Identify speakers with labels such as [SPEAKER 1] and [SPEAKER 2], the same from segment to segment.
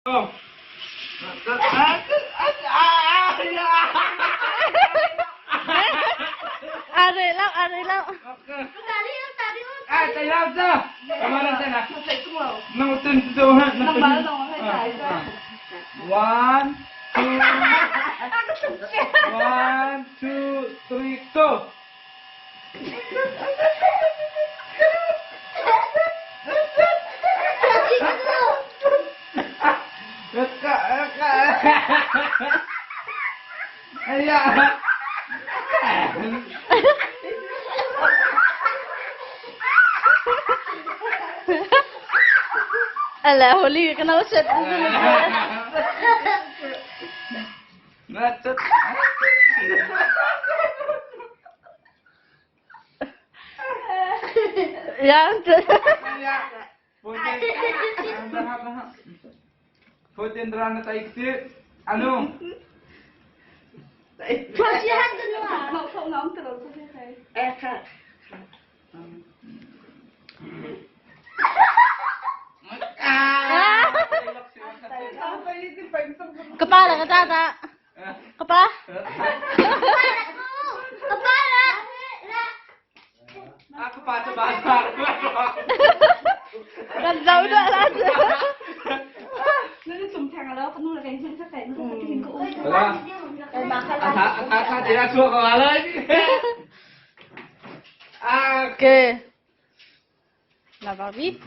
[SPEAKER 1] Are lau, are lau.
[SPEAKER 2] One, two, one, two, three, go.
[SPEAKER 1] Ala holi ka nau set.
[SPEAKER 2] Anu.
[SPEAKER 1] Kepala ka tata. Kapa?
[SPEAKER 2] Aku pa cu ba sa.
[SPEAKER 1] Kan zau dah lah. Okay. La Barbie.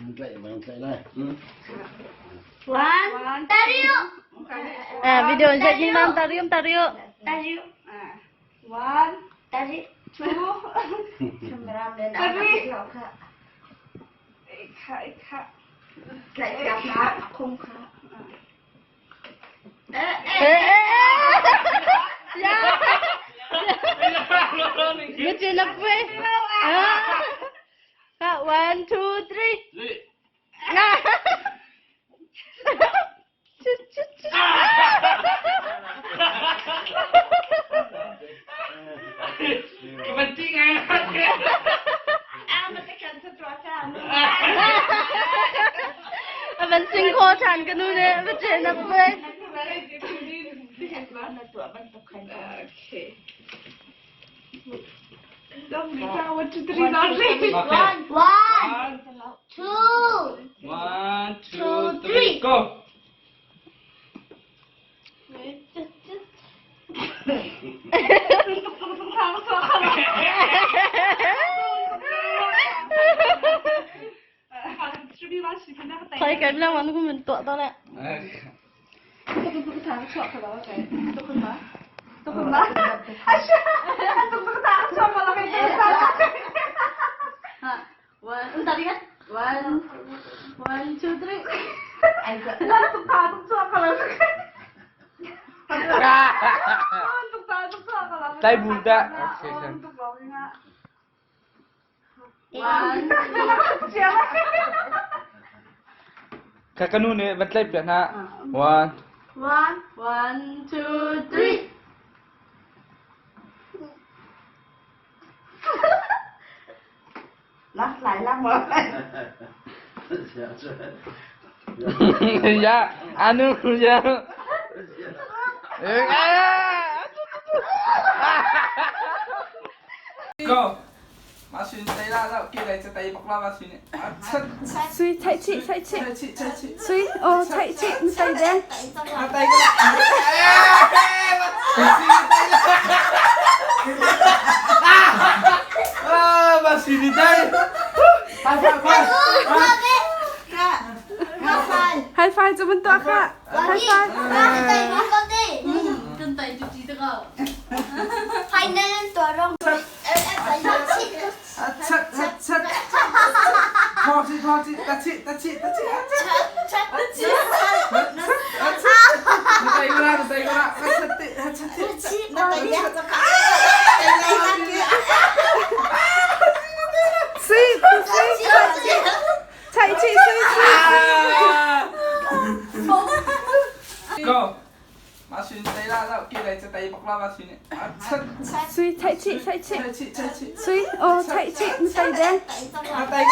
[SPEAKER 3] One, tario.
[SPEAKER 1] Eh, video jadi nang tario tario.
[SPEAKER 3] Tario.
[SPEAKER 4] One,
[SPEAKER 3] Tario.
[SPEAKER 4] two, three. Kha, kha. Kung kha.
[SPEAKER 1] Eh, eh, eh. Ya. Macam apa? Ah. One, two, three. Nah. Cut, cut, cut.
[SPEAKER 2] Kepentingan.
[SPEAKER 1] Aban sing kho than ka nu ne bache na pe.
[SPEAKER 4] Okay. One, two, three,
[SPEAKER 3] One, one, two,
[SPEAKER 2] One, two,
[SPEAKER 3] Two,
[SPEAKER 2] three,
[SPEAKER 3] three.
[SPEAKER 2] go.
[SPEAKER 1] Thấy cái nào mà nó cũng mình tọa to đấy. One, tadi kan? One, one, two, three.
[SPEAKER 2] Tai budak.
[SPEAKER 1] One.
[SPEAKER 2] Kakanu ne batlai pian ha. One.
[SPEAKER 3] One,
[SPEAKER 1] One, two, three.
[SPEAKER 2] Ya, anu ya. Go. Masin tay la la kia này tay bọc la masin.
[SPEAKER 4] Sui, chạy chị, chạy chị.
[SPEAKER 2] Chạy chị, chạy chị.
[SPEAKER 4] Sui, ô, chạy chị, tay đen.
[SPEAKER 2] Tay Ah, masin tay. High five.
[SPEAKER 4] High five cho mình toa khá. High five.
[SPEAKER 1] Chân tay chú chỉ được không?
[SPEAKER 3] Final torong.
[SPEAKER 2] Chat chat chat. Thọ chị, thọ chị, ta chị, ta chị, ta chị. Tay ra, tay ra. Chat chat
[SPEAKER 4] Sui, sui, chạy chị, sui, sui.
[SPEAKER 2] Go. Masin tay la la kia này tay bọc la masin. Chat
[SPEAKER 4] Sui, chạy chị, chạy chị.
[SPEAKER 2] chạy chị, chạy chị.
[SPEAKER 4] Sui, ô, chạy chị, tay đen.
[SPEAKER 2] Tay ra.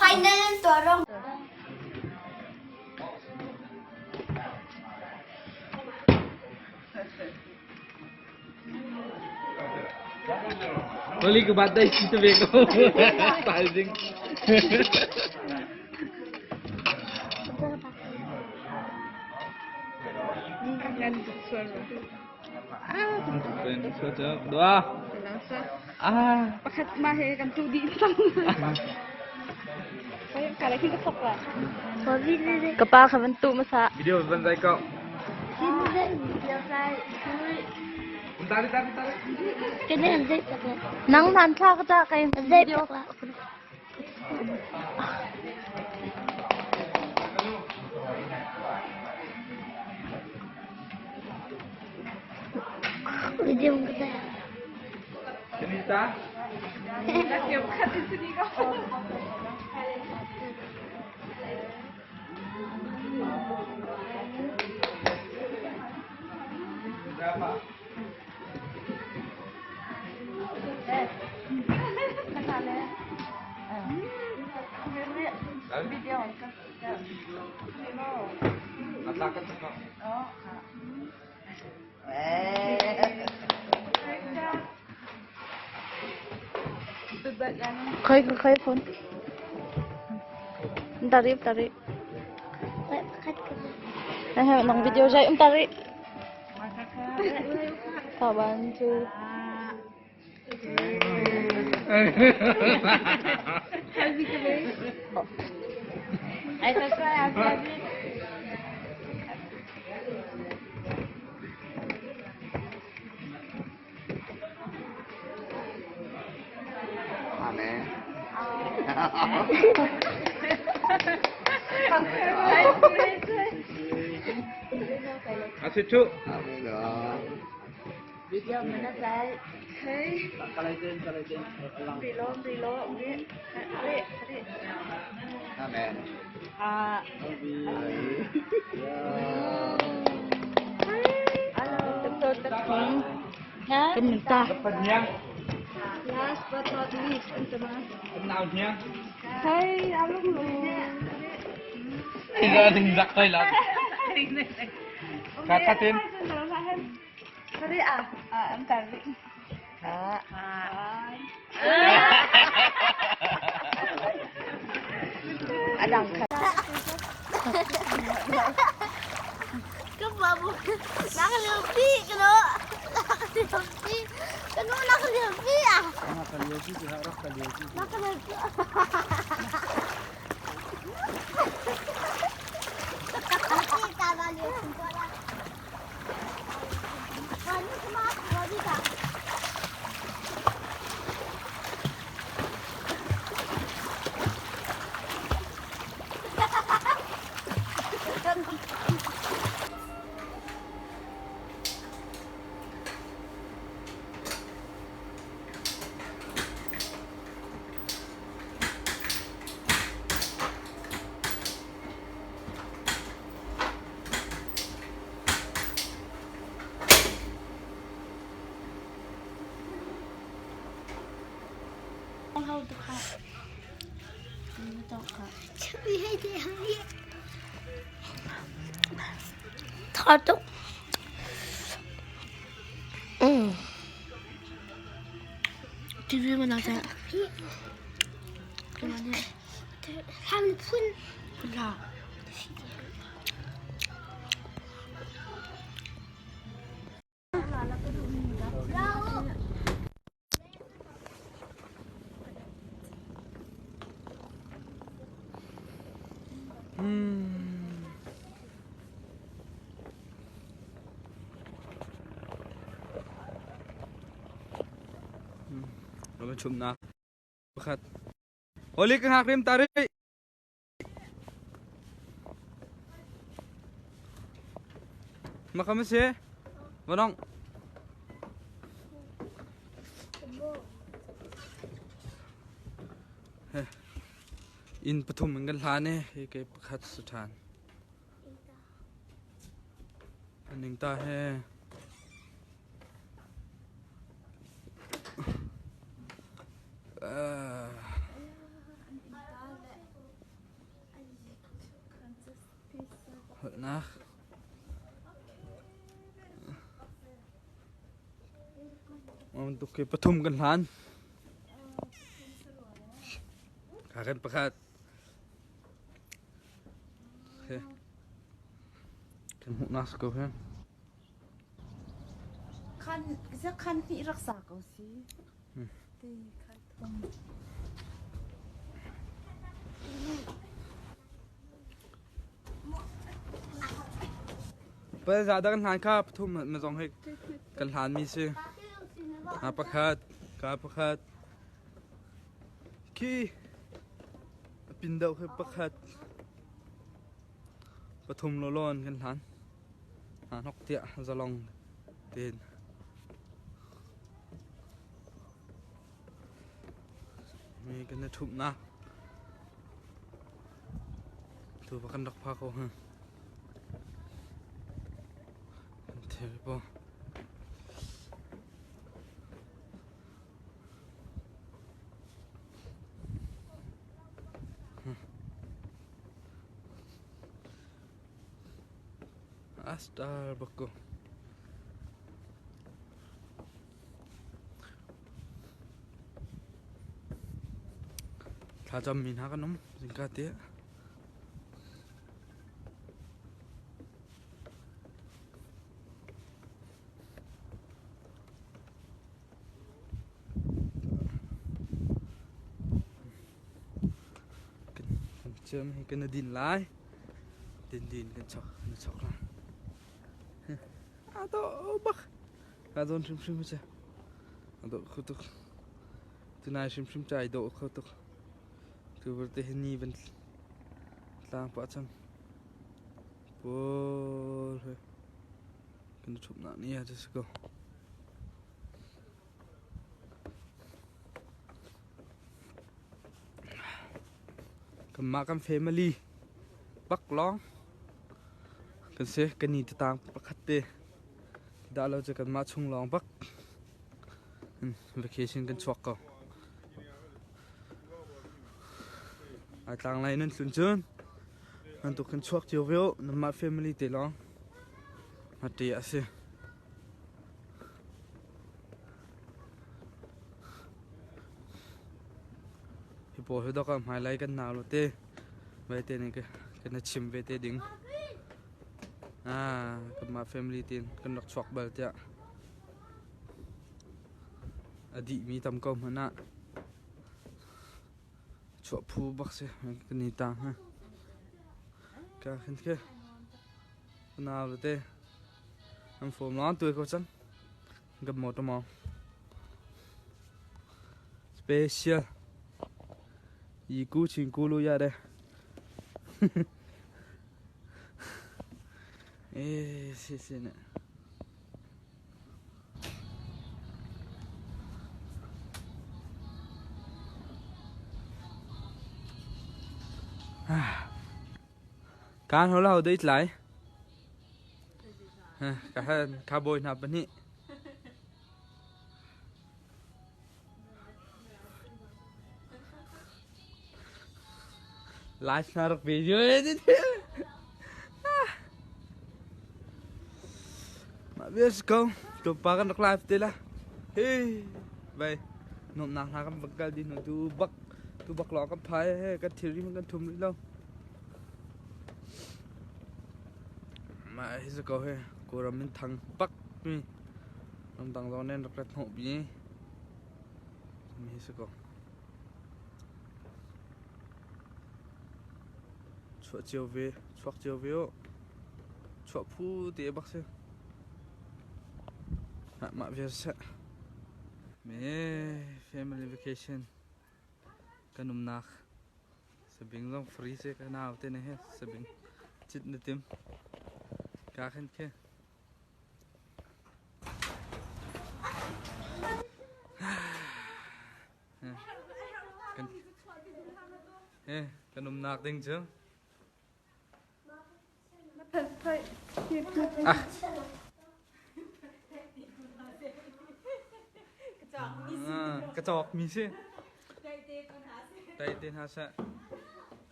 [SPEAKER 3] Final tuah rong.
[SPEAKER 2] Holi ka bat dai si te ve ko. Thaizing. Dua. Ah.
[SPEAKER 4] Pakhat mah he kan tu dih cang.
[SPEAKER 1] Ka pa kha van tu masa.
[SPEAKER 2] Video van zai ko. Tari tari tari.
[SPEAKER 1] Nang nan thla ka ta kai video.
[SPEAKER 3] Video ka ta.
[SPEAKER 2] Kenita. Berapa?
[SPEAKER 1] Khoi khoi phone. Tari tari. Nang video jai um tari. One, two.
[SPEAKER 2] Asitu.
[SPEAKER 1] Keminta.
[SPEAKER 2] Penyang.
[SPEAKER 4] Last but not least, ang sama.
[SPEAKER 2] Nào nhé.
[SPEAKER 4] Hey, alung lu.
[SPEAKER 2] Đình giặc đây là. Kata tin.
[SPEAKER 4] Sorry ah, ah, ang tari. Adang ka.
[SPEAKER 3] Ka babu. Nakaliupi ka no. Nakaliupi. Kano nakaliupi ah. Nakaliupi. Thọ túc. Ừ. TV mana saya? 他们村不知道。
[SPEAKER 2] Lo chum na. Pakhat. Holi ka ngakrim tari. Makamasi. Wanong. Inn pathum in kan hlan i hi ke pakhat si ṭhan. Ning ta he. Chiahnak. Bantuk khi pathum kan hlan. Ka kan pakhat. Okay. Kan hmuhnak si ko he.
[SPEAKER 4] Khan khan hnih rak sa ko si. Ti khan thum.
[SPEAKER 2] Pal za dah kan hlan kha pathum ma zong hi kan hlan mi si. Ha pakhat, ka pakhat. Khi pin deuh khi pakhat. Pathum lawlaw in kan hlan. Hna hnok tiah zalong tein. Mi kan i ṭhumhnak. Tu va kan rak pha ko hnga. Kan thil po. A star bak ko. Thlacam mi hna kan um zingka te. Kan cem hi kan din lai. Din din kan chok na chok la. A to bak. Ka zawn hrimhrim cu. A dawh kho tuk. Tunai hrimhrim cu ai dawh kho tuk. Tu vialte hi ni van tlang pah cang. Pawl he kan ṭhumnak ni ah si ko. Kanmah kan family bak lawng kan si. Kan ni tatang pakhat te. Dah lo cu kanmah chung lawng bak vacation kan chuak ko. Ai tlang lai nan tlun cun nan tuk kan chuak cio ve u. Nanmah family te lawng. Hmate a si. Hi pawl hi dawk ah hmailei kan nau lo te vai te nih kan i chim ve te ding. Ah, kanmah family tein kan rak chuak bal tiah. A dihmi tam ko hmanh ah chuah phu bak si kan i tang ha. Ka khin ke nau lo te an fom long tuai ko cang. Gap motor maw? Special. Yi ku chin ku lu ya de. Eh, si si ne. Kaan ho la ho dei tlai. Ka han kha bawi hna pahnih. Live na rak video e ti. Mah bia si ko. Tlawmpa kan rak live te la. Hey, bai. Nuamnak hna kan bak kal din tu bak tu bak lawng kan phai he kan thilri kan thum rih lo. Mah hi si ko hi Kawlram min thang bak mi ramdang zong nih an rak rat hnawh bi mi hi si ko. Chuah cio ve, chuak cio ve u. Chuah phu te bak si. Mah mah vial seh. Me family vacation kan umnak Sabing zong free si ka nau te ne he sabing cit na tim ka khan khe kan he kan umnak ding cu Ka cawk mi si. Tai te hna seh.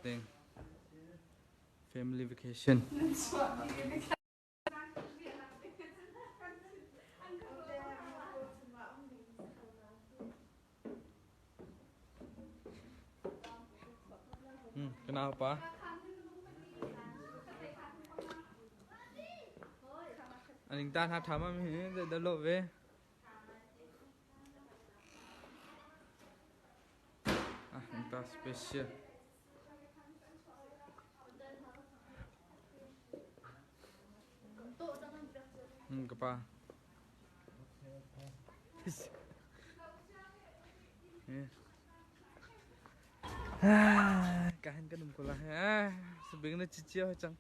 [SPEAKER 2] ding. Family vacation. Kenapa? Aning ta hna thama mi hi da lo ve. Ah, ta special. Ka pa. Ka han kan um ko la. Sabing na chichia cang.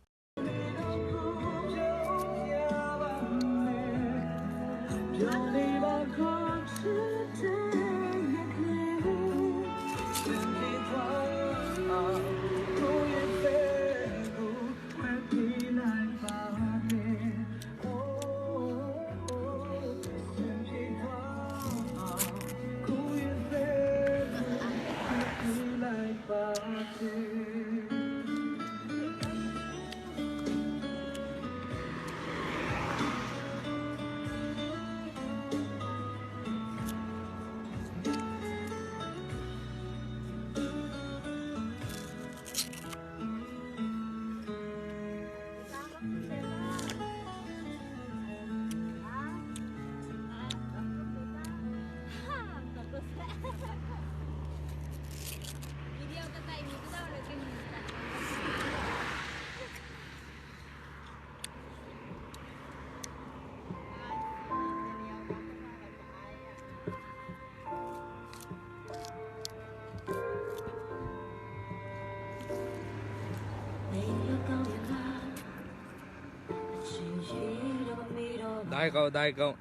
[SPEAKER 2] Dai ko, dai ko.